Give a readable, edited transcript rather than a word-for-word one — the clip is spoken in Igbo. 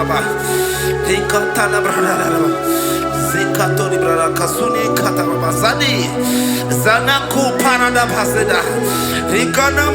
Baba. Rikatala brada. Zikatori brada kasuni katababa zani. Zanaku parada paseda. Rikana